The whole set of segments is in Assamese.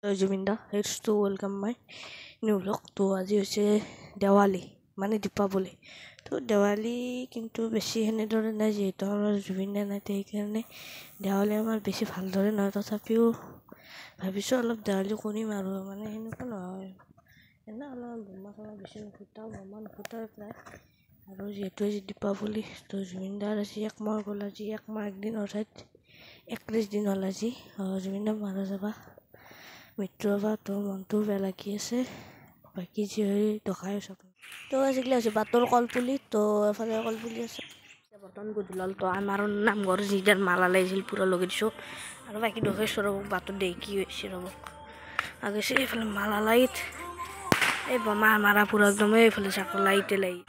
Zubeen da it's to welcome my new vlog. তো আজি হৈছে দেৱালী মানে দীপাৱলী। তো দেৱালী কিন্তু বেছি সেনেদৰে নাই, যিহেতু আমাৰ জুবিন দা নাই, সেইকাৰণে দেৱালী আমাৰ বেছি ভালদৰে নহয়। তথাপিও ভাবিছোঁ অলপ দেৱালী কৰিম আৰু, মানে সেনেকুৱা নহয়, এনে অলপ বোমা চোমা বেছি নুফুটাওঁ, বোমা নুফুটাওঁ প্ৰায়। আৰু যিহেতু আজি দীপাৱলী, তো জুবিন দাৰ আজি একমাহ গ'ল, আজি একমাহ একদিন অৰ্থাৎ 31 দিন হ'ল আজি জুবিন দা মাৰা যাবা মৃত্যু হ'বা। তো মনটোও বেয়া লাগি আছে, বাকী যি হয় দেখাই আছোঁ। তো আজিকালি হৈছে বাটৰ কলপুলি, তো এফালে কলপুলি আছে। বৰ্তমান গধূলি তো আমাৰ নামঘৰ যিডাল মালা লাগিছিল পূৰা লগাই দিছোঁ। আৰু বাকী দেখাইছোঁ ৰ'ব, বাটত দেখি কি হৈছে ৰ'ব। আগেছে এইফালে মালা লাইট, এই বোমা মাৰা পুৰা একদম এইফালে চাক লাইটে লাইট।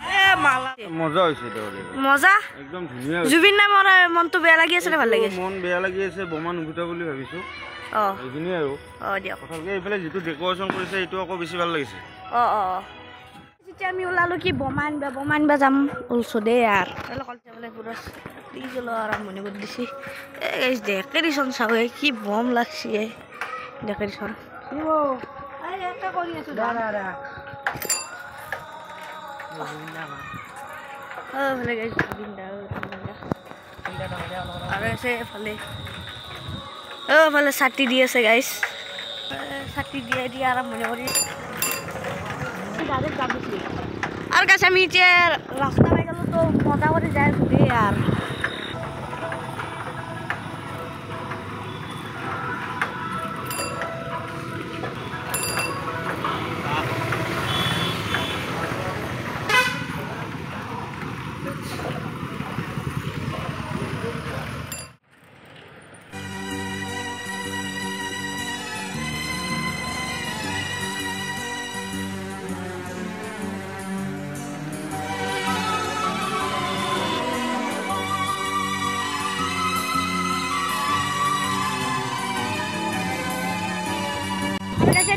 মজা হৈছে দেৱালী, মজা একদম ধুনীয়া। জুবিন দা মৰা মনটো বেয়া লাগি আছে নে ভাল লাগি আছে? মন বেয়া লাগি আছে, বোমা নুফুটা বুলি ভাবিছো। এইখিনিয়ে আৰু। দিয়ক। কথাটো এইফালে যিটো ডেক'ৰেশ্যন কৰিছে এইটো আকৌ বেছি ভাল লাগিছে। যেতিয়া আমি ওলালো কি বোমা আনিবা, বোমা আনিবা যাম ওলছো দেই আৰু পুৰা জ্বলোৱা আৰম্ভণি কৰি দিছে। এই ডেক'ৰেশ্যন চাওঁ, কি বম লাগছে ডেক'ৰেশ্যন। আৰু আছে এফালে, এফালে ছাতি দি আছে গাইছ, ছাতি দিয়ে দিয়ে আৰম্ভণি কৰি। আৰু গাছ আমি এতিয়া ৰাস্তা পাই গ'লো, তো মজা কৰি যাই আছো দেই আৰু।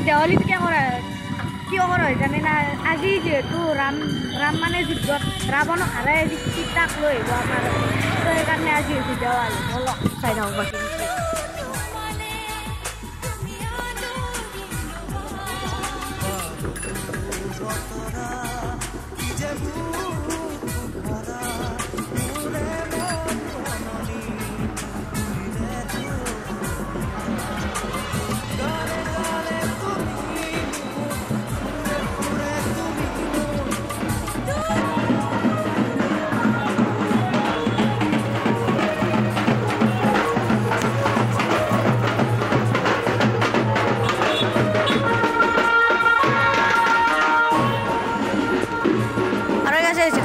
দেৱালীত কিয় কৰা কিয় কৰা হয় জানে না? আজি যিহেতু ৰাম ৰাম মানে যুদ্ধত ৰাৱণক হাৰাই আজি সীতাক লৈ আহিব আমাৰ, তো সেইকাৰণে আজি হৈছে দেৱালী। বলক চাই থাকক বাকী।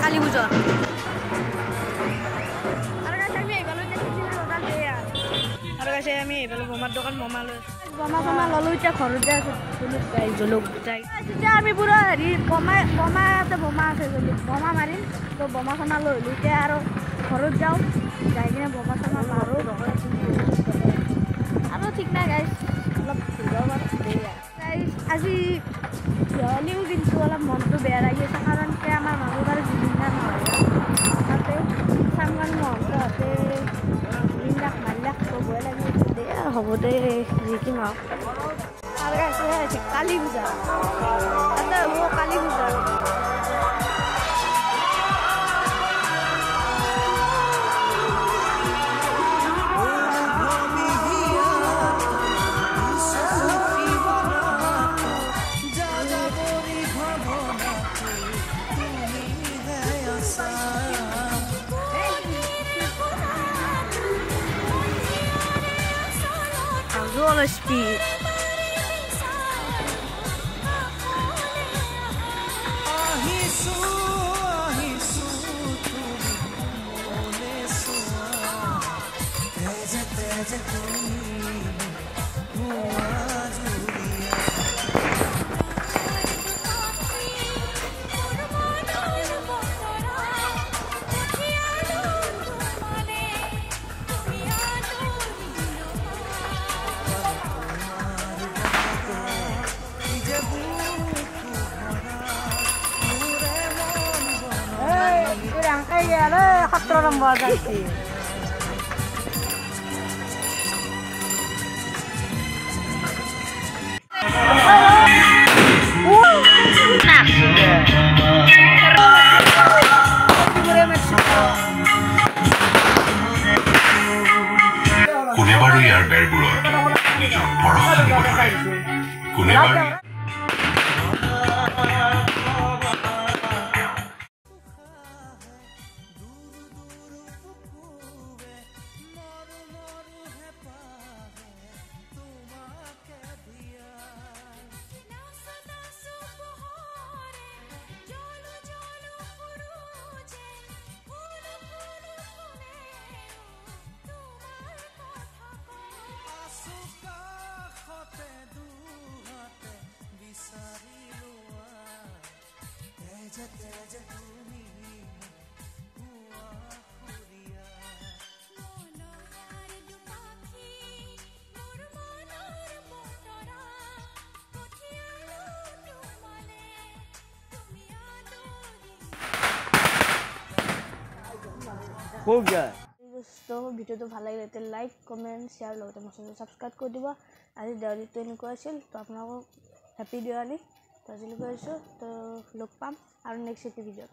কালী পূজা আৰু কাছে আমি এইফালে বোমাৰ দোকান বোমা লৈ বোমা চমা ল'লোঁ। এতিয়া ঘৰত যাই আছোঁ, জলুক যাই জলুক যাই এতিয়া আমি পুৰা হেৰি বোমা বোমা ইয়াতে বোমা আছে, জলুক বোমা মাৰিম। তো বোমা চমা লৈ আহিলোঁ, এতিয়া আৰু ঘৰত যাওঁ, যাই কিনে বোমা চমা মাৰোঁ। আৰু ঠিক নাই গাইছ, অলপ ঘূৰিব পাৰোঁ গাইছ। আজি দেৱালীও কিন্তু অলপ মনটো বেয়া লাগি আছে, কাৰণ কি আমাৰ মানুহ বাৰু জুবিন দা নহয়, তাতে চামগান মহন্তহঁতে জুবিন দাক মাৰিলাক, তো ভয় লাগি আছে দে আৰু। হ'ব দে, যি কি নহওক। আৰু আছে কালী পূজা, তাতে হ'ব কালী পূজা। Roller speed. 17 number যাচ্ছি। কোনে বাৰু খুব যায়। তো ভিডিঅ'টো ভাল লাগিলে তেতিয়া লাইক, কমেণ্ট, শ্বেয়াৰ লগতে মোৰ চেনেলটো ছাবস্ক্ৰাইব কৰি দিব। আজি দেৱালীটো এনেকুৱা আছিল। তো আপোনালোকক হেপী দেৱালী। তো আজিলৈকে আহিছোঁ, তো লগ পাম আৰু নেক্সট এটি ভিডিঅ'ত।